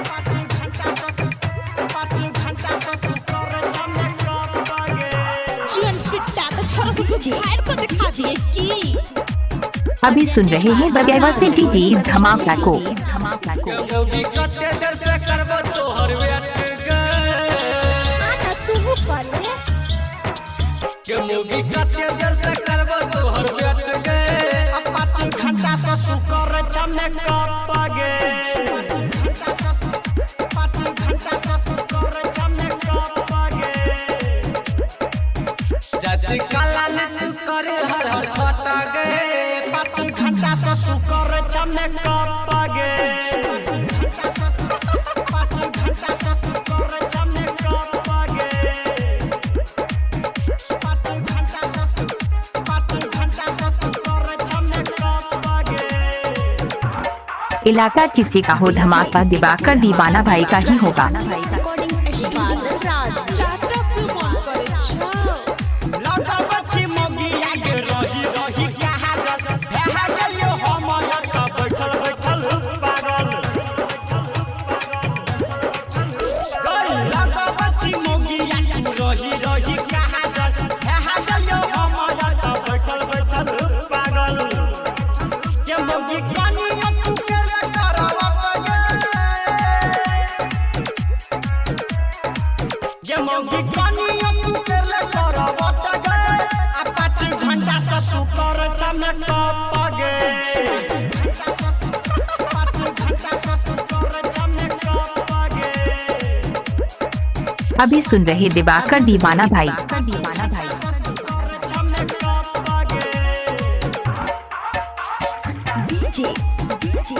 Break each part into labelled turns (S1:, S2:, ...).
S1: 5 घंटा ससुर, 5 घंटा ससुर करे छा मेकअप गे।
S2: चुअन पिट्टा तो छोरा सब फायर को दिखा दिए की।
S3: अभी सुन रहे हैं बगैवा से डीजे धमाका को।
S4: मौगी कते देर से करबो तोहर वेट गे।
S2: आना तू कर ले।
S4: के मौगी, कते देर से करबो तोहर वेट गे?
S1: आ 5 घंटा ससुर करे छा मेकअप गे। 5 घंटा ससुर, 5 घंटा ससुर करे छा मेकअप गे।
S4: जाति काला ने तू करे हर हर फटा गे।
S1: 5 घंटा ससुर करे छा मेकअप गे। 5 घंटा ससुर, 5 घंटा ससुर करे छा मेकअप गे। 5 घंटा ससुर, 5 घंटा ससुर करे छा मेकअप गे।
S3: इलाका किसी का हो, धमाका दिवाकर दीवाना भाई का ही होगा।
S2: रिकॉर्डिंग स्टूडियो चाटा क्यों मन करे छो?
S1: लगा बच्ची मोगी आगे रही रही कहा जल भा गेलियो हम त बैठल बैठल पागल गई। लगा बच्ची मोगी आगे रही रही कहा जल भा गेलियो हम त बैठल बैठल पागल। के मोगी, कनिया तू केले करवा गे? ये मौगी, कनिया तू केले करवा गे? आ 5 घंटा ससुर कर छा मेकअप गे। 5 घंटा ससुर कर छा मेकअप गे।
S3: अभी सुन रहे दिवाकर दीवाना भाई, दीवाना भाई।
S1: कर छा मेकअप गे।
S5: DJ DJ.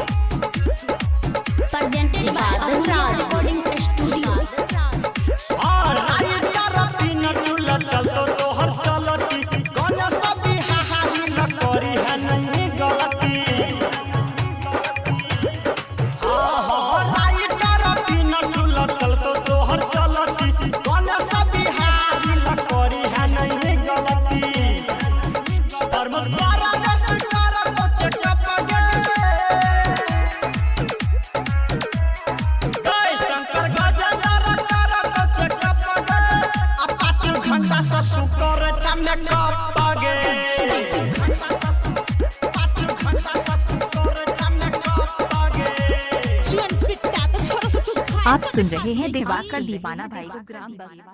S2: Presented by Amulya recording studio.
S1: और राइटर पिनटुल चलतो तोहर चलती, गणेश बिहारी न करी है नहीं गलती। हाँ हाँ, राइटर पिनटुल चलतो तोहर चलती, गणेश बिहारी न करी है नहीं गलती। तरमुज बारा दस कर तो चेकअप गे। जय शंकर गजेंद्र कर तो चेकअप गे। आ 5 घंटा ससुर करे छा मेकअप गे। 5 घंटा ससुर करे छा मेकअप गे।
S2: चुअन पिट्टा तो छोरा सब
S3: आप सुन रहे हैं दिवाकर दीवाना भाई को ग्राम बगेवा।